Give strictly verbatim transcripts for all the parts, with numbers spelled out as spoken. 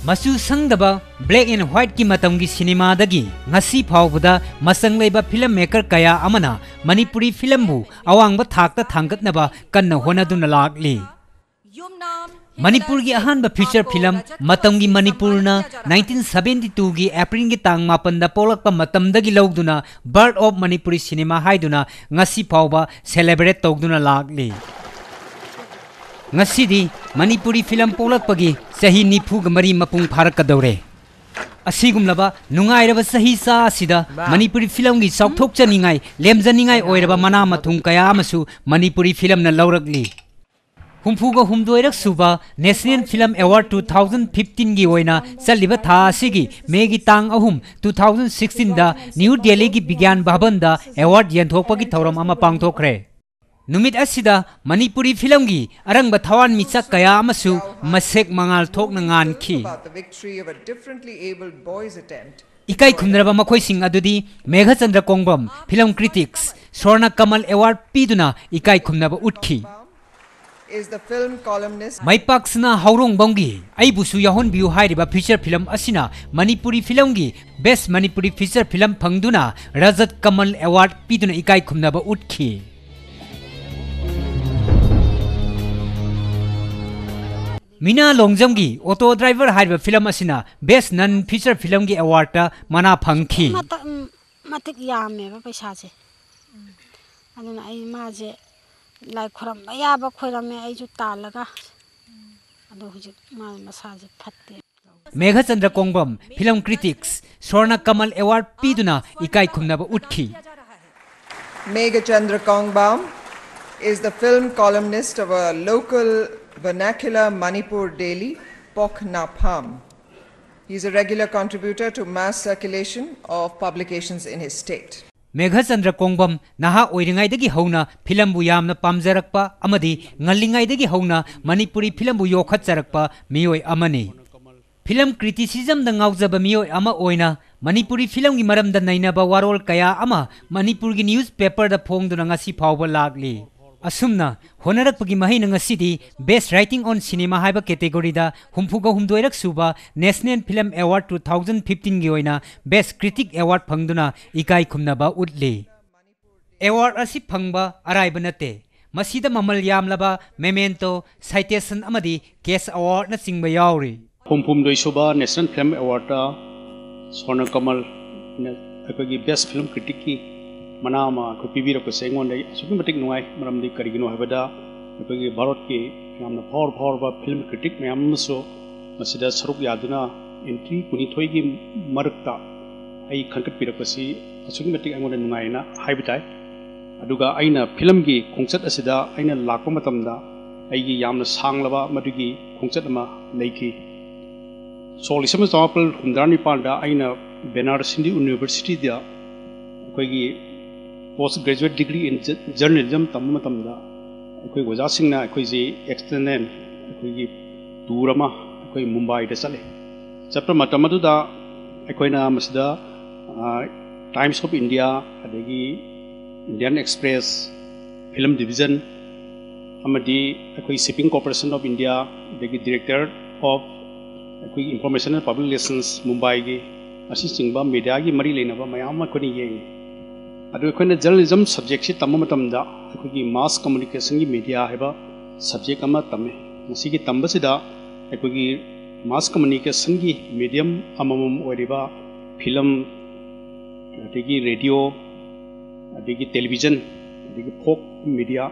ꯃꯆꯨ ꯁꯪꯗꯕ black and whiteꯀꯤ ꯃꯇꯝꯒꯤ ꯁꯤꯅꯦꯃꯥꯗꯒꯤ ꯉꯁꯤ ꯐꯥꯎꯕꯗ ꯃꯆꯪ ꯂꯩꯕ film maker ꯀꯌꯥ ꯑꯃꯅ ꯃꯅꯤꯄꯨꯔꯤ filmꯕꯨ ꯑꯋꯥꯡꯕ ꯊꯥꯛꯇ ꯊꯥꯡꯒꯠꯅꯕ ꯀꯟꯅ ꯍꯣꯠꯅꯗꯨꯅ ꯂꯥꯛꯂꯤ꯫ ꯃꯅꯤꯄꯨꯔꯒꯤ ꯑꯍꯥꯟꯕ feature film ꯃꯇꯝꯒꯤ ꯃꯅꯤꯄꯨꯔꯅ nineteen seventy twoꯒꯤ Aprilꯒꯤ ꯇꯥꯡ ꯃꯥꯄꯟꯗ ꯄꯣꯛꯂꯛꯄ ꯃꯇꯝꯗꯒꯤ ꯂꯧꯗꯨꯅ Birth of Manipuri Cinema ꯍꯥꯏꯗꯨꯅ ꯉꯁꯤ ꯐꯥꯎꯕ celebrate ꯇꯧꯗꯨꯅ ꯂꯥꯛꯂꯤ꯫ ꯉꯁꯤꯗꯤ ꯃꯅꯤꯄꯨꯔꯤ film ꯄꯣꯛꯂꯛꯄꯒꯤ ꯆꯍꯤ ꯅꯤꯐꯨꯒ ꯃꯔꯤ ꯃꯄꯨꯡ ꯐꯥꯔꯛꯀꯗꯧꯔꯦ꯫ ꯑꯁꯤꯒꯨꯝꯂꯕ ꯅꯨꯡꯉꯥꯏꯔꯕ ꯆꯍꯤ ꯆꯥ ꯑꯁꯤꯗ ꯃꯅꯤꯄꯨꯔꯤ filmꯒꯤ ꯆꯥꯎꯊꯣꯛꯆꯅꯤꯡꯉꯥꯏ, ꯂꯦꯝꯖꯅꯤꯡꯉꯥꯏ ꯑꯣꯏꯔꯕ ꯃꯅꯥ ꯃꯊꯨꯝ ꯀꯌꯥ ꯑꯃꯁꯨ ꯃꯅꯤꯄꯨꯔꯤ filmꯅ ꯂꯧꯔꯛꯂꯤ꯫ ꯍꯨꯝꯐꯨꯒ ꯍꯨꯝꯗꯣꯏꯔꯛ ꯁꯨꯕ National Film Award two thousand fifteenꯒꯤ ꯑꯣꯏꯅ ꯆꯠꯂꯤꯕ ꯊꯥ ꯑꯁꯤꯒꯤ Mayꯒꯤ ꯇꯥꯡ ꯑꯍꯨꯝ, two thousand sixteenꯗ New Delhiꯒꯤ ꯕꯤꯒ꯭ꯌꯥꯟ ꯚꯕꯟꯗ award ꯌꯦꯟꯊꯣꯛꯄꯒꯤ ꯊꯧꯔꯝ ꯑꯃ ꯄꯥꯡꯊꯣꯛꯈ꯭ꯔꯦ꯫ ꯅꯨꯃꯤꯠ ꯑꯁꯤꯗ ꯃꯅꯤꯄꯨꯔꯤ filmꯒꯤ ꯑꯔꯪꯕ ꯊꯋꯥꯟꯃꯤꯆꯥꯛ ꯀꯌꯥ ꯑꯃꯁꯨ ꯃꯁꯦꯛ ꯃꯉꯥꯜ ꯊꯣꯛꯅ ꯉꯥꯟꯈꯤ꯫ About the victory of a differently abled boy's attempt ꯏꯀꯥꯏ ꯈꯨꯝꯅꯔꯕ ꯃꯈꯣꯏꯁꯤꯡ ꯑꯗꯨꯗꯤ ꯃꯦꯘꯆꯟꯗ꯭ꯔ ꯀꯣꯡꯕꯝ, film critics, ꯁ꯭ꯋꯔꯅ ꯀꯃꯜ award ꯄꯤꯗꯨꯅ ꯏꯀꯥꯏ ꯈꯨꯝꯅꯕ ꯎꯠꯈꯤ꯫ is the film columnist ꯃꯥꯏꯄꯥꯛꯁꯅꯥ ꯍꯥꯎꯔꯣꯡꯕꯝꯒꯤ ꯑꯩꯕꯨꯁꯨ ꯌꯥꯎꯍꯟꯕꯤꯌꯨ ꯍꯥꯏꯔꯤꯕ feature film ꯑꯁꯤꯅ Manipuri filmꯒꯤ Best Manipuri Feature Film ꯐꯪꯗꯨꯅ ꯔꯖꯠ ꯀꯃꯜ award ꯄꯤꯗꯨꯅ ꯏꯀꯥꯏ ꯈꯨꯝꯅꯕ ꯎꯠꯈꯤ꯫ ꯃꯤꯅꯥ ꯂꯣꯡꯖꯝꯒꯤ Auto Driver ꯍꯥꯏꯔꯤꯕ film ꯑꯁꯤꯅ Best Non Feature Filmꯒꯤ awardꯇ ꯃꯅꯥ ꯐꯪꯈꯤ꯫ ꯃꯇꯝ ꯃꯇꯤꯛ ꯌꯥꯝꯃꯦꯕ ꯄꯩꯁꯥꯁꯦ꯫ ꯑꯗꯨꯅ ꯑꯩ ꯃꯥꯁꯦ ꯂꯥꯏ ꯈꯨꯔꯝꯕ ꯌꯥꯕ ꯈꯣꯏꯔꯝꯃꯦ ꯑꯩꯁꯨ ꯇꯥꯜꯂꯒ꯫ ꯑꯗꯣ ꯍꯧꯖꯤꯛ ꯃꯥ ꯃꯁꯥꯁꯦ ꯐꯠꯇꯦ꯫ ꯃꯦꯘꯆꯟꯗ꯭ꯔ ꯀꯣꯡꯕꯝ, film critics, ꯁ꯭ꯋꯔꯅ ꯀꯃꯜ award ꯄꯤꯗꯨꯅ ꯏꯀꯥꯏ ꯈꯨꯝꯅꯕ ꯎꯠꯈꯤ꯫ Meghachandra Kongbam is the film columnist of a local vernacular Manipur daily, Pok Napham. He is a regular contributor to mass circulation of publications in his state. Meghachandra ꯀꯣꯡꯕꯝ ꯅꯍꯥ ꯑꯣꯏꯔꯤꯉꯩꯗꯒꯤ ꯍꯧꯅ filmꯕꯨ ꯌꯥꯝꯅ ꯄꯥꯝꯖꯔꯛꯄ ꯑꯃꯗꯤ ꯉꯜꯂꯤꯉꯩꯗꯒꯤ ꯍꯧꯅ ꯃꯅꯤꯄꯨꯔꯤ filmꯕꯨ ꯌꯣꯛꯈꯠꯆꯔꯛꯄ ꯃꯤꯑꯣꯏ ꯑꯃꯅꯤ꯫ Film criticismꯗ ꯉꯥꯎꯖꯕ ꯃꯤꯑꯣꯏ ꯑꯃ ꯑꯣꯏꯅ ꯃꯅꯤꯄꯨꯔꯤ filmꯒꯤ ꯃꯔꯝꯗ ꯅꯩꯅꯕ ꯋꯥꯔꯣꯜ ꯀꯌꯥ ꯑꯃ ꯃꯅꯤꯄꯨꯔꯒꯤ newspaperꯗ ꯐꯣꯡꯗꯨꯅ ꯉꯁꯤ ꯐꯥꯎꯕ ꯂꯥꯛꯂꯤ꯫ ꯑꯁꯨꯝꯅ ꯍꯣꯠꯅꯔꯛꯄꯒꯤ ꯃꯍꯩꯅ ꯉꯁꯤꯗꯤ Best Writing on Cinema ꯍꯥꯏꯕ categoryꯗ ꯍꯨꯝꯐꯨꯒ ꯍꯨꯝꯗꯣꯏꯔꯛ ꯁꯨꯕ National Film Award two thousand fifteenꯒꯤ ꯑꯣꯏꯅ Best Critic Award ꯐꯪꯗꯨꯅ ꯏꯀꯥꯏ ꯈꯨꯝꯅꯕ ꯎꯠꯂꯤ꯫ Award ꯑꯁꯤ ꯐꯪꯕ ꯑꯔꯥꯏꯕ ꯅꯠꯇꯦ꯫ ꯃꯁꯤꯗ ꯃꯃꯜ ꯌꯥꯝꯂꯕ memento, citation ꯑꯃꯗꯤ cash awardꯅꯆꯤꯡꯕ ꯌꯥꯎꯔꯤ꯫ ꯍꯨꯝꯐꯨꯍꯨꯝꯗꯣꯏ ꯁꯨꯕ National Film Awardꯇ ꯁ꯭ꯋꯔꯅ ꯀꯃꯜꯅ ꯑꯩꯈꯣꯏꯒꯤ Best Film Criticꯀꯤ ꯃꯅꯥ ꯑꯃ ꯑꯩꯈꯣꯏ ꯄꯤꯕꯤꯔꯛꯄꯁꯦ ꯑꯩꯉꯣꯟꯗ ꯑꯁꯨꯛꯀꯤ ꯃꯇꯤꯛ ꯅꯨꯡꯉꯥꯏ꯫ ꯃꯔꯝꯗꯤ ꯀꯔꯤꯒꯤꯅꯣ ꯍꯥꯏꯕꯗ ꯑꯩꯈꯣꯏꯒꯤ ꯚꯥꯔꯠꯀꯤ ꯌꯥꯝꯅ ꯐꯥꯎꯔ ꯐꯥꯎꯔꯕ film critic ꯃꯌꯥꯝ ꯑꯃꯁꯨ ꯃꯁꯤꯗ ꯁꯔꯨꯛ ꯌꯥꯗꯨꯅ entry ꯀꯨꯟꯅꯤꯊꯣꯏꯒꯤ ꯃꯔꯛꯇ ꯑꯩ ꯈꯟꯒꯠꯄꯤꯔꯛꯄꯁꯤ ꯑꯁꯨꯛꯀꯤ ꯃꯇꯤꯛ ꯑꯩꯉꯣꯟꯗ ꯅꯨꯡꯉꯥꯏꯅ ꯍꯥꯏꯕ ꯇꯥꯏ꯫ ꯑꯗꯨꯒ ꯑꯩꯅ filmꯒꯤ ꯈꯣꯡꯆꯠ ꯑꯁꯤꯗ ꯑꯩꯅ ꯂꯥꯛꯄ ꯃꯇꯝꯗ ꯑꯩꯒꯤ ꯌꯥꯝꯅ ꯁꯥꯡꯂꯕ ꯃꯗꯨꯒꯤ ꯈꯣꯡꯆꯠ ꯑꯃ ꯂꯩꯈꯤ꯫ ꯁꯣꯛ ꯂꯤꯁꯤꯡ ꯑꯃ ꯆꯃꯥꯄꯜ ꯍꯨꯝꯗ꯭ꯔꯥ ꯅꯤꯄꯥꯟꯗ ꯑꯩꯅ Banaras Hindu Universityꯗ ꯑꯩꯈꯣꯏꯒꯤ post graduate degree in journalism ꯇꯝꯕ ꯃꯇꯝꯗ ꯑꯩꯈꯣꯏ ꯑꯣꯖꯥꯁꯤꯡꯅ ꯑꯩꯈꯣꯏꯁꯤ external ꯑꯩꯈꯣꯏꯒꯤ tour ꯑꯃ ꯑꯩꯈꯣꯏ ꯃꯨꯝꯕꯥꯏꯗ ꯆꯠꯂꯤ꯫ ꯆꯠꯄ ꯃꯇꯝ ꯑꯗꯨꯗ ꯑꯩꯈꯣꯏꯅ ꯃꯁꯤꯗ Times of India, ꯑꯗꯒꯤ Indian Express, Film Division, ꯑꯃꯗꯤ ꯑꯩꯈꯣꯏ Shipping Corporation of India, ꯑꯗꯒꯤ Director of ꯑꯩꯈꯣꯏꯒꯤ Information and Public Relations ꯃꯨꯝꯕꯥꯏꯒꯤ, ꯑꯁꯤꯆꯤꯡꯕ mediaꯒꯤ ꯃꯔꯤ ꯂꯩꯅꯕ ꯃꯌꯥꯝ ꯑꯃ ꯑꯩꯈꯣꯏꯅ ꯌꯦꯡꯉꯤ꯫ ꯑꯗꯨ ꯑꯩꯈꯣꯏꯅ journalism subjectꯁꯤ ꯇꯝꯕ ꯃꯇꯝꯗ ꯑꯩꯈꯣꯏꯒꯤ mass communicationꯒꯤ media ꯍꯥꯏꯕ subject ꯑꯃ ꯇꯝꯃꯤ꯫ ꯃꯁꯤꯒꯤ ꯇꯝꯕꯁꯤꯗ ꯑꯩꯈꯣꯏꯒꯤ mass communicationꯒꯤ medium ꯑꯃꯃꯝ ꯑꯣꯏꯔꯤꯕ film, ꯑꯗꯒꯤ radio, ꯑꯗꯒꯤ television, ꯑꯗꯒꯤ folk media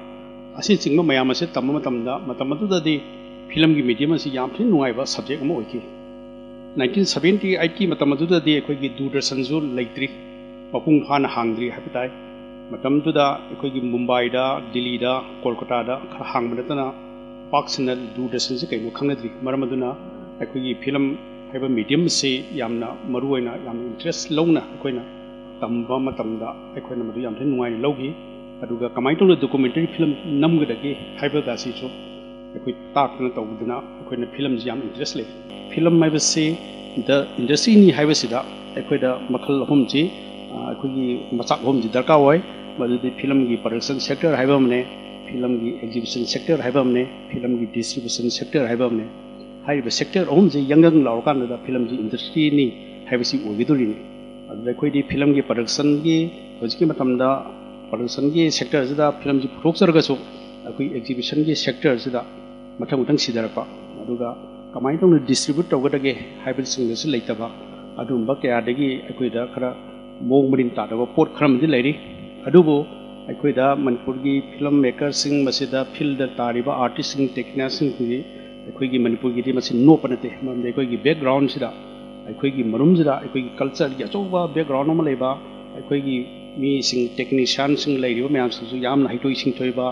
ꯑꯁꯤꯅꯆꯤꯡꯕ ꯃꯌꯥꯝ ꯑꯁꯤ ꯇꯝꯕ ꯃꯇꯝꯗ, ꯃꯇꯝ ꯑꯗꯨꯗꯗꯤ filmꯒꯤ medium ꯑꯁꯤ ꯌꯥꯝ ꯊꯤꯅ ꯅꯨꯡꯉꯥꯏꯕ subject ꯑꯃ ꯑꯣꯏꯈꯤ꯫ Nineteen seventy eightꯀꯤ ꯃꯇꯝ ꯑꯗꯨꯗꯗꯤ ꯑꯩꯈꯣꯏꯒꯤ ꯗꯨꯔꯗꯔꯁꯟꯁꯨ ꯂꯩꯇ꯭ꯔꯤ, ꯃꯄꯨꯡ ꯐꯥꯅ ꯍꯥꯡꯗ꯭ꯔꯤ ꯍꯥꯏꯕ ꯇꯥꯏ꯫ ꯃꯇꯝꯗꯨꯗ ꯑꯩꯈꯣꯏꯒꯤ ꯃꯨꯝꯕꯥꯏꯗ, ꯗꯤꯜꯂꯤꯗ, ꯀꯣꯜꯀꯇꯥꯗ ꯈꯔ ꯍꯥꯡꯕ ꯅꯠꯇꯅ ꯄꯥꯛ ꯁꯟꯅ ꯗꯨꯔꯗꯔꯁꯟꯁꯤ ꯀꯩꯅꯣ ꯈꯪꯅꯗ꯭ꯔꯤ꯫ ꯃꯔꯝ ꯑꯗꯨꯅ ꯑꯩꯈꯣꯏꯒꯤ film ꯍꯥꯏꯕ medium ꯑꯁꯤ ꯌꯥꯝꯅ ꯃꯔꯨ ꯑꯣꯏꯅ, ꯌꯥꯝꯅ interest ꯂꯧꯅ ꯑꯩꯈꯣꯏꯅ ꯇꯝꯕ ꯃꯇꯝꯗ ꯑꯩꯈꯣꯏꯅ ꯃꯗꯨ ꯌꯥꯝ ꯊꯤꯅ ꯅꯨꯡꯉꯥꯏꯅ ꯂꯧꯈꯤ꯫ ꯑꯗꯨꯒ ꯀꯃꯥꯏꯅ ꯇꯧꯅ documentary film ꯅꯝꯒꯗꯒꯦ ꯍꯥꯏꯕꯒ ꯑꯁꯤꯁꯨ ꯑꯩꯈꯣꯏ ꯇꯥꯛꯇꯅ ꯇꯧꯗꯅ ꯑꯩꯈꯣꯏꯅ filmꯁꯤ ꯌꯥꯝ interest ꯂꯩ꯫ Film ꯍꯥꯏꯕꯁꯤ the industryꯅꯤ ꯍꯥꯏꯕꯁꯤꯗ ꯑꯩꯈꯣꯏꯗ ꯃꯈꯜ ꯑꯍꯨꯝꯁꯤ, ꯑ, ꯑꯩꯈꯣꯏꯒꯤ ꯃꯆꯥꯛ ꯑꯍꯨꯝꯁꯤ ꯗꯔꯀꯥꯔ ꯑꯣꯏ꯫ ꯃꯗꯨꯗꯤ filmꯒꯤ production sector ꯍꯥꯏꯕ ꯑꯃꯅꯦ, ꯐꯤꯂꯝꯒꯤ ꯑꯦꯛꯖꯤꯕꯤꯁꯟ ꯁꯦꯛꯇꯔ ꯍꯥꯏꯕ ꯑꯃꯅꯦ, ꯐꯤꯂꯝꯒꯤ ꯗꯤꯁꯇ꯭ꯔꯤꯕ꯭ꯌꯨꯁꯟ ꯁꯦꯛꯇꯔ ꯍꯥꯏꯕ ꯑꯃꯅꯦ꯫ ꯍꯥꯏꯔꯤꯕ ꯁꯦꯛꯇꯔ ꯑꯍꯨꯝꯁꯦ ꯌꯪ ꯌꯪ ꯂꯥꯎꯔꯀꯥꯟꯗꯨꯗ ꯐꯤꯂꯝꯁꯤ ꯏꯟꯗꯁꯇ꯭ꯔꯤꯅꯤ ꯍꯥꯏꯕꯁꯤ ꯑꯣꯏꯒꯗꯣꯔꯤꯅꯤ꯫ ꯑꯗꯨꯗ ꯑꯩꯈꯣꯏꯗꯤ ꯐꯤꯂꯝꯒꯤ ꯄ꯭ꯔꯗꯛꯁꯟꯒꯤ, ꯍꯧꯖꯤꯛꯀꯤ ꯃꯇꯝꯗ ꯄ꯭ꯔꯗꯛꯁꯟꯒꯤ ꯁꯦꯛꯇꯔꯁꯤꯗ ꯐꯤꯂꯝꯁꯤ ꯄꯨꯊꯣꯛꯆꯔꯒꯁꯨ, ꯑꯩꯈꯣꯏ ꯑꯦꯛꯖꯤꯕꯤꯁꯟꯒꯤ ꯁꯦꯛꯇꯔꯁꯤꯗ ꯃꯊꯪ ꯃꯊꯪ ꯁꯤꯊꯔꯛꯄ, ꯑꯗꯨꯒ ꯀꯃꯥꯏꯅ ꯇꯧꯅ ꯗꯤꯁꯇ꯭ꯔꯤꯕ꯭ꯌꯨꯠ ꯇꯧꯒꯗꯒꯦ ꯍꯥꯏꯕꯁꯤꯡꯗꯁꯨ ꯂꯩꯇꯕ, ꯑꯗꯨꯒꯨꯝꯕ ꯀꯌꯥꯗꯒꯤ ꯑꯩꯈꯣꯏꯗ ꯈꯔ ꯃꯑꯣꯡ ꯃꯔꯤꯟ ꯇꯥꯗꯕ ꯄꯣꯠ ꯈꯔ ꯑꯃꯗꯤ ꯂꯩꯔꯤ꯫ ꯑꯗꯨꯕꯨ ꯑꯩꯈꯣꯏꯗ ꯃꯅꯤꯄꯨꯔꯒꯤ ꯐꯤꯂꯝ ꯃꯦꯀꯔꯁꯤꯡ, ꯃꯁꯤꯗ ꯐꯤꯜꯗ ꯇꯥꯔꯤꯕ ꯑꯥꯔꯇꯤꯁꯁꯤꯡ, ꯇꯦꯛꯅꯤꯁꯤꯌꯥꯟꯁꯤꯡꯁꯤꯗꯤ ꯑꯩꯈꯣꯏꯒꯤ ꯃꯅꯤꯄꯨꯔꯒꯤꯗꯤ ꯃꯁꯤ ꯅꯣꯞꯄ ꯅꯠꯇꯦ꯫ ꯃꯔꯝꯗꯤ ꯑꯩꯈꯣꯏꯒꯤ ꯕꯦꯛꯒ꯭ꯔꯥꯎꯟꯁꯤꯗ, ꯑꯩꯈꯣꯏꯒꯤ ꯃꯔꯨꯝꯁꯤꯗ, ꯑꯩꯈꯣꯏꯒꯤ ꯀꯜꯆꯔꯒꯤ ꯑꯆꯧꯕ ꯕꯦꯛꯒ꯭ꯔꯥꯎꯟ ꯑꯃ ꯂꯩꯕ, ꯑꯩꯈꯣꯏꯒꯤ ꯃꯤꯁꯤꯡ, ꯇꯦꯛꯅꯤꯁꯤꯌꯥꯟꯁꯤꯡ ꯂꯩꯔꯤꯕ ꯃꯌꯥꯝꯁꯤꯡꯁꯨ ꯌꯥꯝꯅ ꯍꯩꯊꯣꯏ ꯁꯤꯡꯊꯣꯏꯕ,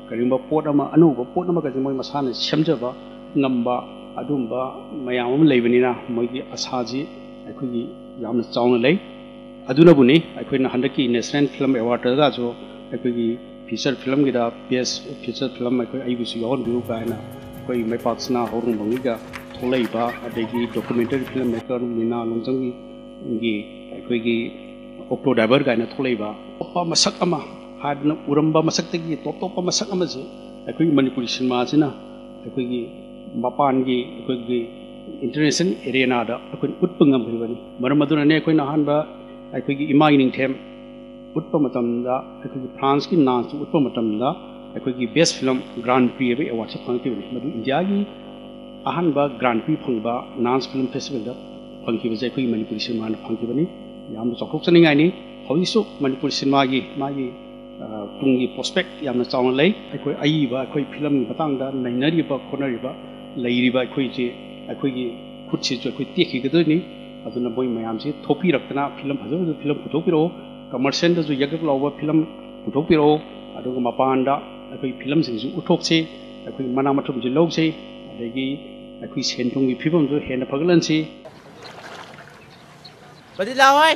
ꯀꯔꯤꯒꯨꯝꯕ ꯄꯣꯠ ꯑꯃ, ꯑꯅꯧꯕ ꯄꯣꯠ ꯑꯃꯒꯁꯦ ꯃꯣꯏ ꯃꯁꯥꯅ ꯁꯦꯝꯖꯕ ꯉꯝꯕ, ꯑꯗꯨꯒꯨꯝꯕ ꯃꯌꯥꯝ ꯑꯃ ꯂꯩꯕꯅꯤꯅ, ꯃꯣꯏꯒꯤ ꯑꯁꯥꯁꯤ ꯑꯩꯈꯣꯏꯒꯤ ꯌꯥꯝꯅ ꯆꯥꯎꯅ ꯂꯩ꯫ ꯑꯗꯨꯅꯕꯨꯅꯤ ꯑꯩꯈꯣꯏꯅ ꯍꯟꯗꯛꯀꯤ ꯅꯦꯁꯅꯦꯜ ꯐꯤꯂꯝ ꯑꯦꯋꯥꯔꯗꯇꯒꯁꯨ ꯑꯩꯈꯣꯏꯒꯤ ꯐꯤꯆꯔ ꯐꯤꯂꯝꯒꯤꯗ, ꯕꯦꯁ ꯐꯤꯆꯔ ꯐꯤꯂꯝ ꯑꯩꯈꯣꯏ ꯑꯩꯕꯨꯁꯨ ꯌꯥꯎꯍꯟꯕꯤꯌꯨ ꯀꯥꯏꯅ ꯑꯩꯈꯣꯏ ꯃꯩꯄꯥꯛ ꯁꯅꯥ ꯍꯧꯔꯣꯡꯕꯝꯒꯤꯒ ꯊꯣꯛꯂꯛꯏꯕ, ꯑꯗꯒꯤ ꯗꯣꯀꯨꯃꯦꯟꯇꯔꯤ ꯐꯤꯂꯝ ꯃꯦꯀꯔ ꯃꯤꯅꯥ ꯂꯣꯡꯖꯝꯒꯤ ꯑꯩꯈꯣꯏꯒꯤ ꯑꯣꯛꯇꯣ ꯗ꯭ꯔꯥꯏꯚꯔ ꯀꯥꯏꯅ ꯊꯣꯛꯂꯛꯏꯕ, ꯑꯇꯣꯞꯄ ꯃꯁꯛ ꯑꯃ ꯍꯥꯟꯅ ꯎꯔꯝꯕ ꯃꯁꯛꯇꯒꯤ ꯇꯣꯞ ꯇꯣꯞꯄ ꯃꯁꯛ ꯑꯃꯁꯦ ꯑꯩꯈꯣꯏꯒꯤ ꯃꯅꯤꯄꯨꯔꯤ ꯁꯤꯅꯦꯃꯥꯁꯤꯅ ꯑꯩꯈꯣꯏꯒꯤ ꯃꯄꯥꯟꯒꯤ ꯑꯩꯈꯣꯏꯒꯤ ꯏꯟꯇꯔꯅꯦꯁꯅꯦꯜ ꯑꯦꯔꯦꯅꯥꯗ ꯑꯩꯈꯣꯏꯅ ꯎꯠꯄ ꯉꯝꯈ꯭ꯔꯤꯕꯅꯤ꯫ ꯃꯔꯝ ꯑꯗꯨꯅꯅꯦ ꯑꯩꯈꯣꯏꯅ ꯑꯍꯥꯟꯕ ꯑꯩꯈꯣꯏꯒꯤ ꯏꯃꯥꯒꯤ ꯅꯤꯡꯊꯦꯝ ꯎꯠꯄ ꯃꯇꯝꯗ, ꯑꯩꯈꯣꯏꯒꯤ ꯐ꯭ꯔꯥꯟꯁꯀꯤ ꯅꯥꯟꯁꯇꯨ ꯎꯠꯄ ꯃꯇꯝꯗ ꯑꯩꯈꯣꯏꯒꯤ ꯕꯦꯁ ꯐꯤꯂꯝ ꯒ꯭ꯔꯥꯟ ꯄ꯭ꯔꯤ ꯍꯥꯏꯕ ꯑꯦꯋꯥꯔꯗꯁꯦ ꯐꯪꯉꯛꯈꯤꯕꯅꯤ꯫ ꯃꯗꯨ ꯏꯟꯗꯤꯌꯥꯒꯤ ꯑꯍꯥꯟꯕ ꯒ꯭ꯔꯥꯟ ꯄ꯭ꯔꯤ ꯐꯪꯕ ꯅꯥꯟꯁ ꯐꯤꯂꯝ ꯐꯦꯁꯇꯤꯚꯦꯜꯗ ꯐꯪꯈꯤꯕꯁꯦ ꯑꯩꯈꯣꯏꯒꯤ ꯃꯅꯤꯄꯨꯔꯤ ꯁꯤꯅꯦꯃꯥꯅ ꯐꯪꯈꯤꯕꯅꯤ꯫ ꯌꯥꯝꯅ ꯆꯥꯎꯊꯣꯛꯆꯅꯤꯡꯉꯥꯏꯅꯤ꯫ ꯍꯧꯖꯤꯛꯁꯨ ꯃꯅꯤꯄꯨꯔꯤ ꯁꯤꯅꯦꯃꯥꯒꯤ ꯃꯥꯒꯤ, ꯑ, ꯇꯨꯡꯒꯤ ꯄ꯭ꯔꯣꯁꯄꯦꯛ ꯌꯥꯝꯅ ꯆꯥꯎꯅ ꯂꯩ꯫ ꯑꯩꯈꯣꯏ ꯑꯏꯕ, ꯑꯩꯈꯣꯏ ꯐꯤꯂꯝꯒꯤ ꯃꯇꯥꯡꯗ ꯅꯩꯅꯔꯤꯕ, ꯈꯣꯠꯅꯔꯤꯕ, ꯂꯩꯔꯤꯕ ꯑꯩꯈꯣꯏꯁꯦ, ꯑꯩꯈꯣꯏꯒꯤ ꯈꯨꯠꯁꯤꯁꯨ ꯑꯩꯈꯣꯏ ꯇꯦꯛꯈꯤꯒꯗꯣꯏꯅꯤ꯫ ꯑꯗꯨꯅ ꯃꯣꯏ ꯃꯌꯥꯝꯁꯤ ꯊꯣꯛꯄꯤꯔꯛꯇꯅ ꯐꯤꯂꯝ ꯐꯖ ꯐꯖꯕ ꯐꯤꯂꯝ ꯄꯨꯊꯣꯛꯄꯤꯔꯛꯑꯣ, ꯀꯃꯔꯁꯤꯌꯦꯜꯗꯁꯨ ꯌꯛ ꯌꯛ ꯂꯥꯎꯕ ꯐꯤꯂꯝ ꯄꯨꯊꯣꯛꯄꯤꯔꯛꯑꯣ, ꯑꯗꯨꯒ ꯃꯄꯥꯟꯗ ꯑꯩꯈꯣꯏ ꯐꯤꯂꯝꯁꯤꯡꯁꯨ ꯎꯠꯊꯣꯛꯁꯤ, ꯑꯩꯈꯣꯏ ꯃꯅꯥ ꯃꯊꯨꯝꯁꯨ ꯂꯧꯁꯤ, ꯑꯗꯒꯤ ꯑꯩꯈꯣꯏ ꯁꯦꯟ ꯊꯨꯝꯒꯤ ꯐꯤꯕꯝꯁꯨ ꯍꯦꯟꯅ ꯐꯒꯠꯍꯟꯁꯤ꯫ ꯕꯗꯤꯂꯥ ꯍꯣꯏ!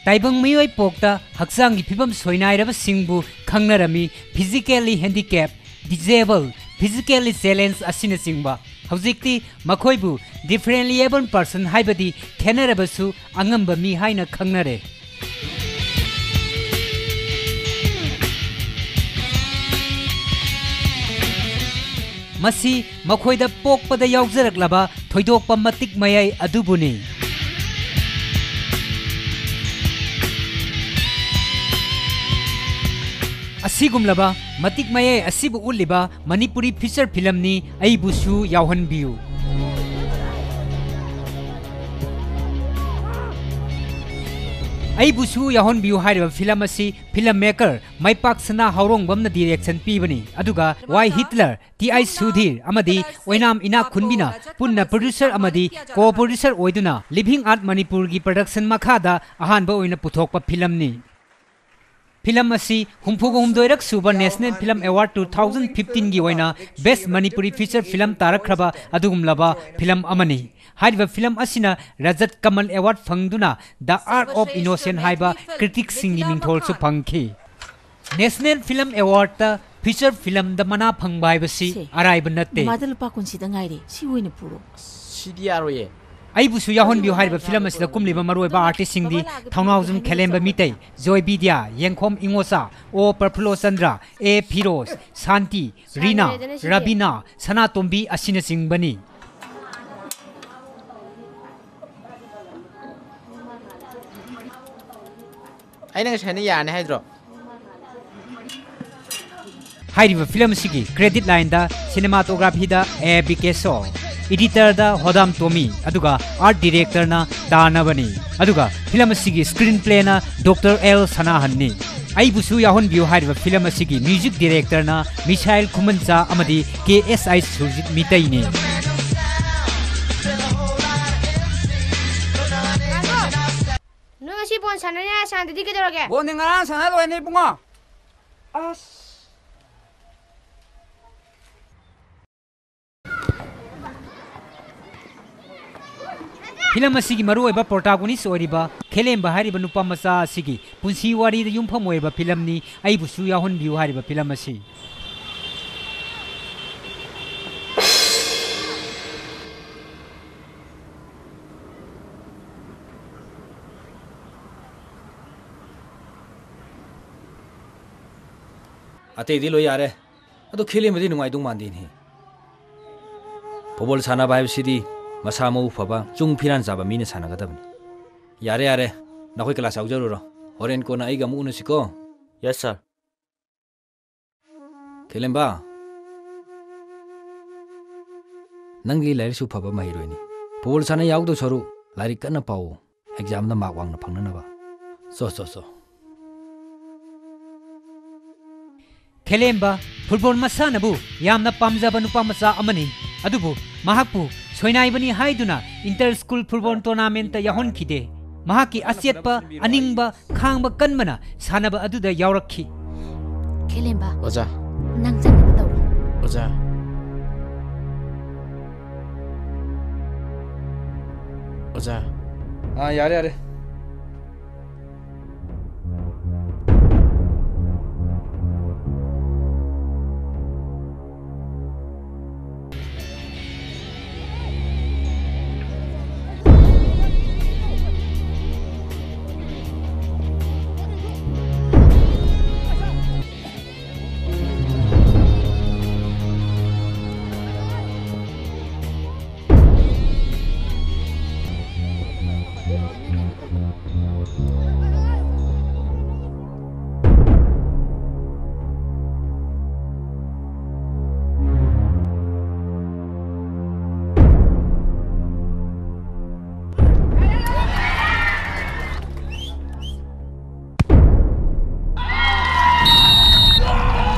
ꯇꯥꯏꯕꯪ ꯃꯤꯑꯣꯏ ꯄꯣꯛꯇ ꯍꯛꯆꯥꯡꯒꯤ ꯐꯤꯕꯝ ꯁꯣꯏꯅꯥꯏꯔꯕꯁꯤꯡꯕꯨ ꯈꯪꯅꯔꯝꯃꯤ, physically handicap, disable, physically challenge ꯑꯁꯤꯅꯆꯤꯡꯕ꯫ ꯍꯧꯖꯤꯛꯇꯤ ꯃꯈꯣꯏꯕꯨ differently abled person, ꯍꯥꯏꯕꯗꯤ ꯈꯦꯠꯅꯔꯕꯁꯨ ꯑꯉꯝꯕ ꯃꯤ ꯍꯥꯏꯅ ꯈꯪꯅꯔꯦ꯫ ꯃꯁꯤ ꯃꯈꯣꯏꯗ ꯄꯣꯛꯄꯗ ꯌꯥꯎꯖꯔꯛꯂꯕ ꯊꯣꯏꯗꯣꯛꯄ ꯃꯇꯤꯛ ꯃꯌꯥꯏ ꯑꯗꯨꯕꯨꯅꯤ꯫ ꯑꯁꯤꯒꯨꯝꯂꯕ ꯃꯇꯤꯛ ꯃꯌꯥꯏ ꯑꯁꯤꯕꯨ ꯎꯠꯂꯤꯕ ꯃꯅꯤꯄꯨꯔꯤ feature filmꯅꯤ ꯑꯩꯕꯨꯁꯨ ꯌꯥꯎꯍꯟꯕꯤꯌꯨ꯫ ꯑꯩꯕꯨꯁꯨ ꯌꯥꯎꯍꯟꯕꯤꯌꯨ ꯍꯥꯏꯔꯤꯕ film ꯑꯁꯤ film maker ꯃꯥꯏꯄꯥꯛꯁꯅꯥ ꯍꯥꯎꯔꯣꯡꯕꯝꯅ direction ꯄꯤꯕꯅꯤ, ꯑꯗꯨꯒ ꯋꯥꯏ ꯍꯤꯠꯂꯔ, ꯇꯤ ꯑꯥꯏ ꯁꯨꯙꯤꯔ ꯑꯃꯗꯤ ꯑꯣꯏꯅꯥꯝ ꯏꯅꯥꯛ ꯈꯨꯟꯕꯤꯅ ꯄꯨꯟꯅ producer ꯑꯃꯗꯤ co-producer ꯑꯣꯏꯗꯨꯅ Living Art ꯃꯅꯤꯄꯨꯔꯒꯤ production ꯃꯈꯥꯗ ꯑꯍꯥꯟꯕ ꯑꯣꯏꯅ ꯄꯨꯊꯣꯛꯄ filmꯅꯤ꯫ Film ꯑꯁꯤ ꯍꯨꯝꯐꯨꯒ ꯍꯨꯝꯗꯣꯏꯔꯛ ꯁꯨꯕ National Film Award two thousand fifteenꯒꯤ ꯑꯣꯏꯅ Best Manipuri Feature Film ꯇꯥꯔꯛꯈ꯭ꯔꯕ ꯑꯗꯨꯒꯨꯝꯂꯕ film ꯑꯃꯅꯤ꯫ ꯍꯥꯏꯔꯤꯕ film ꯑꯁꯤꯅ Rajat Kamal Award ꯐꯪꯗꯨꯅ The Art of Innocence ꯍꯥꯏꯕ criticꯁꯤꯡꯒꯤ ꯃꯤꯡꯊꯣꯜꯁꯨ ꯐꯪꯈꯤ꯫ National Film Awardꯇ feature filmꯗ ꯃꯅꯥ ꯐꯪꯕ ꯍꯥꯏꯕꯁꯤ ꯁꯦ, ꯑꯔꯥꯏꯕ ꯅꯠꯇꯦ꯫ ꯃꯃꯥꯗ ꯂꯨꯄꯥ ꯀꯨꯟ ꯁꯤꯗ ꯉꯥꯏꯔꯦ, ꯁꯤ ꯑꯣꯏꯅ ꯄꯨꯔꯣ꯫ ꯁꯤꯗꯤ ꯌꯥꯔꯣꯏꯌꯦ꯫ ꯑꯩꯕꯨꯁꯨ ꯌꯥꯎꯍꯟꯕꯤꯌꯨ ꯍꯥꯏꯔꯤꯕ film ꯑꯁꯤꯗ ꯀꯨꯝꯂꯤꯕ ꯃꯔꯨꯑꯣꯏꯕ artistꯁꯤꯡꯗꯤ ꯊꯧꯅꯥꯎꯖꯝ ꯈꯦꯂꯦꯝꯕ ꯃꯤꯇꯩ, ꯖꯣꯏ ꯕꯤꯗ꯭ꯌꯥ, ꯌꯦꯡꯈꯣꯝ ꯏꯉꯣꯆꯥ, ꯑꯣ ꯄ꯭ꯔꯐꯨꯜꯂꯣ ꯆꯟꯗ꯭ꯔ, ꯑꯦ ꯐꯤꯔꯣꯖ, ꯁꯥꯟꯇꯤ, ꯔꯤꯅꯥ, ꯁꯥꯟꯅꯔꯦꯗꯅ ꯁꯤꯗꯤ꯫ ꯔꯕꯤꯅꯥ, ꯁꯅꯥꯇꯣꯝꯕꯤ ꯑꯁꯤꯅꯆꯤꯡꯕꯅꯤ꯫ ꯑꯩꯅ ꯉꯁꯥꯏꯅ ꯌꯥꯔꯅꯤ ꯍꯥꯏꯗ꯭ꯔꯣ? ꯍꯥꯏꯔꯤꯕ film ꯑꯁꯤꯒꯤ credit lineꯗ cinematographyꯗ ꯑꯦ ꯕꯤꯀꯦꯁꯣ, editorꯗ ꯍꯣꯗꯥꯝ ꯇꯣꯃꯤ, ꯑꯗꯨꯒ art directorꯅ ꯇꯥꯅꯕꯅꯤ꯫ ꯑꯗꯨꯒ film ꯑꯁꯤꯒꯤ screenplayꯅ ꯗꯣꯛꯇꯔ ꯑꯦꯜ ꯁꯅꯥꯍꯟꯅꯤ꯫ ꯑꯩꯕꯨꯁꯨ ꯌꯥꯎꯍꯟꯕꯤꯌꯨ ꯍꯥꯏꯔꯤꯕ film ꯑꯁꯤꯒꯤ music directorꯅ ꯃꯤꯁꯥꯏꯜ ꯈꯨꯃꯟꯆꯥ ꯑꯃꯗꯤ ꯀꯦ ꯑꯦꯁ ꯑꯥꯏ ꯁꯨꯔꯖꯤꯠ ꯃꯤꯇꯩꯅꯤ꯫ ꯅꯣꯏ ꯉꯁꯤ ꯕꯣꯜ ꯁꯥꯟꯅꯅꯤ ꯍꯥꯏ ꯁꯥꯟꯅꯗꯗꯤ ꯀꯩꯗꯧꯔꯒꯦ? ꯕꯣꯜꯗꯤ ꯉꯔꯥꯡ ꯁꯥꯟꯅ ꯂꯣꯏꯅꯤ ꯏꯕꯨꯡꯉꯣ꯫ ꯑꯁ꯫ Film ꯑꯁꯤꯒꯤ ꯃꯔꯨꯑꯣꯏꯕ protagonist ꯑꯣꯏꯔꯤꯕ ꯈꯦꯂꯦꯝꯕ ꯍꯥꯏꯔꯤꯕ ꯅꯨꯄꯥ ꯃꯆꯥ ꯑꯁꯤꯒꯤ ꯄꯨꯟꯁꯤ ꯋꯥꯔꯤꯗ ꯌꯨꯝꯐꯝ ꯑꯣꯏꯔꯤꯕ filmꯅꯤ ꯑꯩꯕꯨꯁꯨ ꯌꯥꯎꯍꯟꯕꯤꯌꯨ ꯍꯥꯏꯔꯤꯕ film ꯑꯁꯤ꯫ ꯑꯇꯩꯗꯤ ꯂꯣꯏ ꯌꯥꯔꯦ꯫ ꯑꯗꯣ ꯈꯦꯂꯦꯝꯕꯗꯤ ꯅꯨꯡꯉꯥꯏꯗꯧ ꯃꯥꯟꯗꯦꯅꯦ꯫ ꯐꯨꯠꯕꯣꯜ ꯁꯥꯟꯅꯕ ꯍꯥꯏꯕꯁꯤꯗꯤ ꯃꯁꯥ ꯃꯎ ꯐꯕ, ꯆꯨꯡ ꯐꯤꯔꯥꯟ ꯆꯥꯕ ꯃꯤꯅ ꯁꯥꯟꯅꯒꯗꯕꯅꯤ꯫ ꯌꯥꯔꯦ, ꯌꯥꯔꯦ꯫ ꯅꯈꯣꯏ ꯀ꯭ꯂꯥꯁ ꯌꯥꯎꯖꯔꯨꯔꯣ꯫ ꯍꯣꯔꯦꯟ ꯀꯣꯟꯅ ꯑꯩꯒ ꯑꯃꯨꯛ ꯎꯅꯁꯤꯀꯣ꯫ ꯌꯦꯁ, ꯁꯥꯔ꯫ ꯈꯦꯂꯦꯝꯕ, ꯅꯪꯗꯤ ꯂꯥꯏꯔꯤꯛꯁꯨ ꯐꯕ ꯃꯍꯩꯔꯣꯏꯅꯤ꯫ ꯐꯨꯠꯕꯣꯜ ꯁꯥꯟꯅ ꯌꯥꯎꯗꯧ ꯁꯔꯨꯛ ꯂꯥꯏꯔꯤꯛ ꯀꯟꯅ ꯄꯥꯎ꯫ ꯑꯦꯛꯖꯥꯝꯗ ꯃꯥꯔꯛ ꯋꯥꯡꯅ ꯐꯪꯅꯅꯕ꯫ ꯆꯣ, ꯆꯣ, ꯆꯣ꯫ ꯈꯦꯂꯦꯝꯕ ꯐꯨꯠꯕꯣꯜ ꯃꯁꯥꯟꯅꯕꯨ ꯌꯥꯝꯅ ꯄꯥꯝꯖꯕ ꯅꯨꯄꯥ ꯃꯆꯥ ꯑꯃꯅꯤ꯫ ꯑꯗꯨꯕꯨ ꯃꯍꯥꯛꯄꯨ ꯁꯣꯏꯅꯥꯏꯕꯅꯤ ꯍꯥꯏꯗꯨꯅ ꯏꯟꯇꯔ ꯁ꯭ꯀꯨꯜ ꯐꯨꯠꯕꯣꯜ ꯇꯣꯔꯅꯥꯃꯦꯟꯠꯇ ꯌꯥꯎꯍꯟꯈꯤꯗꯦ꯫ ꯃꯍꯥꯛꯀꯤ ꯑꯆꯦꯠꯄ ꯑꯅꯤꯡꯕ ꯈꯥꯡꯕ ꯀꯟꯕꯅ ꯁꯥꯟꯅꯕ ꯑꯗꯨꯗ ꯌꯥꯎꯔꯛꯈꯤ꯫ ꯈꯦꯂꯦꯝꯕ, ꯑꯣꯖꯥ꯫ ꯅꯪ ꯆꯠꯅꯕ ꯇꯧꯔꯣ꯫ ꯑꯣꯖꯥ꯫ ꯑꯣꯖꯥ꯫ ꯑꯥ, ꯌꯥꯔꯦ, ꯌꯥꯔꯦ꯫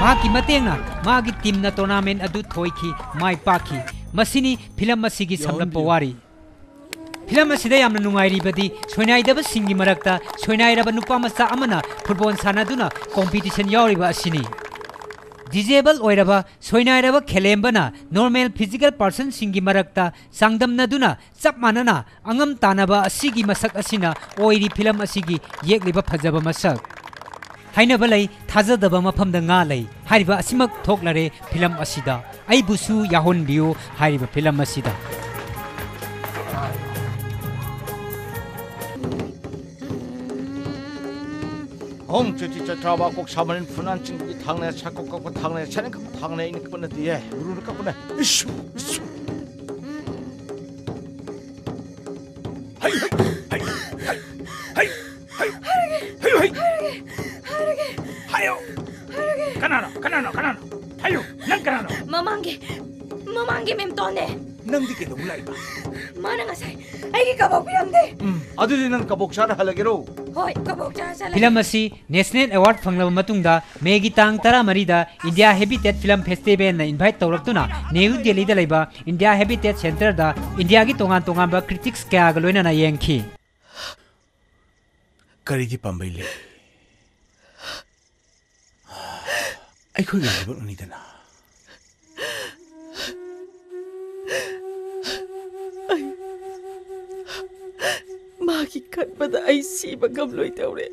ꯃꯍꯥꯛꯀꯤ ꯃꯇꯦꯡꯅ ꯃꯥꯒꯤ ꯇꯤꯝꯅ ꯇꯣꯔꯅꯥꯃꯦꯟ ꯑꯗꯨ ꯊꯣꯏꯈꯤ, ꯃꯥꯏ ꯄꯥꯛꯈꯤ꯫ ꯃꯁꯤꯅꯤ ꯐꯤꯂꯝ ꯑꯁꯤꯒꯤ ꯁꯝꯂꯞꯄ ꯋꯥꯔꯤ꯫ ꯐꯤꯂꯝ ꯑꯁꯤꯗ ꯌꯥꯝꯅ ꯅꯨꯡꯉꯥꯏꯔꯤꯕꯗꯤ ꯁꯣꯏꯅꯥꯏꯗꯕꯁꯤꯡꯒꯤ ꯃꯔꯛꯇ ꯁꯣꯏꯅꯥꯏꯔꯕ ꯅꯨꯄꯥ ꯃꯆꯥ ꯑꯃꯅ ꯐꯨꯠꯕꯣꯜ ꯁꯥꯟꯅꯗꯨꯅ ꯀꯣꯝꯄꯤꯇꯤꯁꯟ ꯌꯥꯎꯔꯤꯕ ꯑꯁꯤꯅꯤ꯫ ꯗꯤꯖꯦꯕꯜ ꯑꯣꯏꯔꯕ, ꯁꯣꯏꯅꯥꯏꯔꯕ ꯈꯦꯂꯦꯝꯕꯅ ꯅꯣꯔꯃꯦꯜ ꯐꯤꯖꯤꯀꯦꯜ ꯄꯥꯔꯁꯟꯁꯤꯡꯒꯤ ꯃꯔꯛꯇ ꯆꯥꯡꯗꯝꯅꯗꯨꯅ ꯆꯞ ꯃꯥꯟꯅꯅ ꯑꯉꯝ ꯇꯥꯟꯅꯕ ꯑꯁꯤꯒꯤ ꯃꯁꯛ ꯑꯁꯤꯅ ꯑꯣꯏꯔꯤ ꯐꯤꯂꯝ ꯑꯁꯤꯒꯤ ꯌꯦꯛꯂꯤꯕ ꯐꯖꯕ ꯃꯁꯛ꯫ ꯍꯥꯏꯅꯕ ꯂꯩ, ꯊꯥꯖꯗꯕ ꯃꯐꯝꯗ ꯉꯥ ꯂꯩ ꯍꯥꯏꯔꯤꯕ ꯑꯁꯤꯃꯛ ꯊꯣꯛꯂꯔꯦ ꯐꯤꯂꯝ ꯑꯁꯤꯗ꯫ ꯑꯩꯕꯨꯁꯨ ꯌꯥꯎꯍꯟꯕꯤꯌꯨ ꯍꯥꯏꯔꯤꯕ ꯐꯤꯂꯝ ꯑꯁꯤꯗ꯫ ꯍꯣꯡ ꯆꯦꯇꯤ ꯆꯩꯇ꯭ꯔꯥꯕ ꯀꯣꯛ ꯁꯥ ꯃꯔꯤꯟ ꯐꯨꯅꯥꯟ ꯆꯤꯡꯕꯒꯤ ꯊꯥꯡꯅ ꯁꯥꯀꯣꯛ ꯀꯛꯄ ꯊꯥꯡꯅ ꯁꯅ ꯀꯛꯄ ꯊꯥꯡꯅ ꯑꯩꯅ ꯀꯛꯄ ꯅꯠꯇꯦꯌꯦ꯫ ꯒꯨꯔꯨꯅ ꯀꯛꯄꯅꯦ꯫ ꯏꯁꯨ, ꯏꯁꯨ꯫ ꯍꯩ, ꯍꯩ, ꯍꯩ, ꯍꯩ, ꯍꯩ, ꯍꯩ, ꯍꯩ, ꯍꯩ, ꯍꯩ, ꯍꯩ꯫ ꯍꯥꯏꯌꯣ꯫ ꯀꯅꯥꯅꯣ? ꯀꯅꯥꯅꯣ? ꯀꯅꯥꯅꯣ? ꯍꯥꯏꯌꯨ꯫ ꯅꯪ ꯀꯅꯥꯅꯣ? ꯃꯃꯥꯡꯒꯤ, ꯃꯃꯥꯡꯒꯤ ꯃꯦꯝꯇꯣꯟꯅꯦ꯫ ꯅꯪꯗꯤ ꯀꯩꯗꯧꯕ ꯂꯥꯛꯏꯕ? ꯃꯥꯅ ꯉꯁꯥꯏ ꯑꯩꯒꯤ ꯀꯕꯣꯛ ꯄꯤꯔꯝꯗꯦ꯫ ꯎꯝ, ꯑꯗꯨꯗꯤ ꯅꯪ ꯀꯕꯣꯛ ꯆꯥꯔ ꯍꯜꯂꯒꯦꯔꯣ? ꯍꯣꯏ, ꯀꯕꯣꯛ ꯆꯥꯔ ꯆꯠꯂꯒꯦ꯫ ꯐꯤꯂꯝ ꯑꯁꯤ ꯅꯦꯁꯅꯦꯜ ꯑꯦꯋꯥꯔꯗ ꯐꯪꯂꯕ ꯃꯇꯨꯡꯗ ꯃꯦꯒꯤ ꯇꯥꯡ ꯇꯔꯥꯃꯔꯤꯗ ꯏꯟꯗꯤꯌꯥ ꯍꯦꯕꯤꯇꯦꯠ ꯐꯤꯂꯝ ꯐꯦꯁꯇꯤꯚꯦꯜꯅ ꯏꯟꯚꯥꯏꯠ ꯇꯧꯔꯛꯇꯨꯅ ꯅ꯭ꯌꯨ ꯗꯦꯜꯂꯤꯗ ꯂꯩꯕ ꯏꯟꯗꯤꯌꯥ ꯍꯦꯕꯤꯇꯦꯠ ꯁꯦꯟꯇꯔꯗ ꯏꯟꯗꯤꯌꯥꯒꯤ ꯇꯣꯉꯥꯟ ꯇꯣꯉꯥꯟꯕ ꯀ꯭ꯔꯤꯇꯤꯛꯁ ꯀꯌꯥꯒ ꯂꯣꯏꯅꯅ ꯌꯦꯡꯈꯤ꯫ ꯀꯔꯤꯗꯤ ꯄꯥꯝꯕꯩ ꯂꯩ? ꯑꯩꯈꯣꯏꯒꯤ ꯂꯥꯏꯕꯛꯅꯅꯤꯗꯅ꯫ ꯑꯩ, ꯃꯥꯒꯤ ꯈꯟꯕꯗ ꯑꯩ ꯁꯤꯕ ꯉꯝꯂꯣꯏꯗꯧꯔꯦ꯫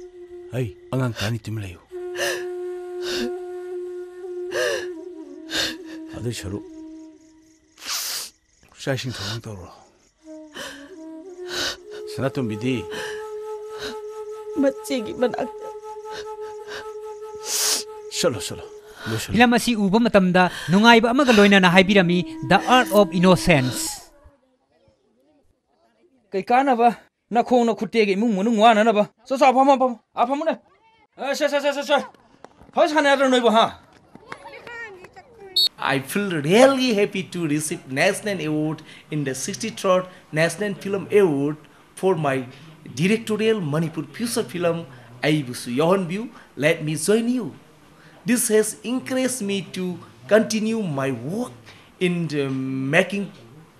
ꯑꯩ, ꯑꯉꯥꯡ ꯇꯥꯅꯤ, ꯇꯨꯃꯤꯟ ꯂꯩꯌꯨ꯫ ꯑꯗꯨꯏ ꯁꯔꯨꯛ ꯆꯥꯛ ꯏꯁꯤꯡ ꯊꯧꯔꯥꯡ ꯇꯧꯔꯣ꯫ ꯁꯅꯥꯇꯣꯝꯕꯤꯗꯤ? ꯃꯆꯦꯒꯤ ꯃꯅꯥꯛꯇ꯫ ꯆꯠꯂꯣ, ꯆꯠꯂꯣ꯫ ꯂꯣꯏꯁꯜꯂꯣ꯫ ꯐꯤꯂꯝ ꯑꯁꯤ ꯎꯕ ꯃꯇꯝꯗ ꯅꯨꯡꯉꯥꯏꯕ ꯑꯃꯒ ꯂꯣꯏꯅꯅ ꯍꯥꯏꯕꯤꯔꯝꯃꯤ, The Art of Innocence꯫ ꯀꯩ ꯀꯥꯟꯅꯕ? ꯅꯈꯣꯡ ꯅꯈꯨꯠ ꯇꯦꯛꯑꯒ ꯏꯃꯨꯡ ꯃꯅꯨꯡ ꯋꯥꯅꯅꯕ꯫ ꯆꯣ, ꯆꯣ, ꯐꯝꯃꯣ, ꯐꯝꯃꯣ꯫ ꯑꯥ, ꯐꯝꯃꯨꯅꯦ꯫ ꯑꯦ, ꯁꯦ, ꯁꯦ, ꯁꯦ, ꯁꯦ, ꯁꯦ꯫ ꯐꯖ ꯁꯥꯟꯅ ꯌꯥꯗ꯭ꯔꯣ ꯅꯣꯏꯕꯨ, ꯍꯥ? I feel really happy to receive National Award in the sixty-third National Film Award for my directorial Manipur feature film, ꯑꯩꯕꯨꯁꯨ ꯌꯥꯎꯍꯟꯕꯤꯌꯨ, Let Me Join You. This has encouraged me to continue my work in, uh, making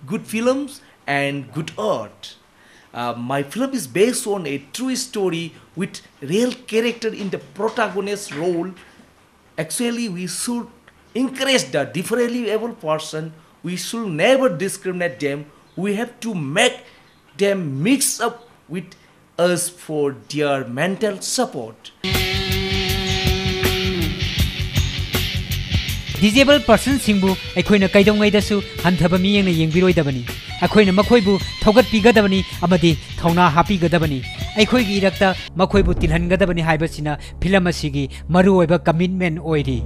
good films and good art. Uh, my film is based on a true story with real character in the protagonist role. Actually, we should encourage the differently able person. We should never discriminate them. We have to make them mix up with us for their mental support. ꯗꯤꯖꯦꯕꯜ ꯄꯔꯁꯟꯁꯤꯡꯕꯨ ꯑꯩꯈꯣꯏꯅ ꯀꯩꯗꯧꯉꯩꯗꯁꯨ ꯍꯟꯊꯕ ꯃꯤꯠꯌꯦꯡꯅ ꯌꯦꯡꯕꯤꯔꯣꯏꯗꯕꯅꯤ꯫ ꯑꯩꯈꯣꯏꯅ ꯃꯈꯣꯏꯕꯨ ꯊꯧꯒꯠꯄꯤꯒꯗꯕꯅꯤ ꯑꯃꯗꯤ ꯊꯧꯅꯥ ꯍꯥꯞꯄꯤꯒꯗꯕꯅꯤ꯫ ꯑꯩꯈꯣꯏꯒꯤ ꯏꯔꯛꯇ ꯃꯈꯣꯏꯕꯨ ꯇꯤꯜꯍꯟꯒꯗꯕꯅꯤ ꯍꯥꯏꯕꯁꯤꯅ ꯐꯤꯂꯝ ꯑꯁꯤꯒꯤ ꯃꯔꯨꯑꯣꯏꯕ commitment ꯑꯣꯏꯔꯤ꯫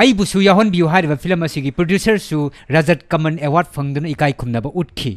ꯑꯩꯕꯨꯁꯨ ꯌꯥꯎꯍꯟꯕꯤꯌꯨ ꯍꯥꯏꯔꯤꯕ ꯐꯤꯂꯝ ꯑꯁꯤꯒꯤ producerꯁꯨ ꯔꯖꯠ ꯀꯃꯟ award ꯐꯪꯗꯨꯅ ꯏꯀꯥꯏ ꯈꯨꯝꯅꯕ ꯎꯠꯈꯤ꯫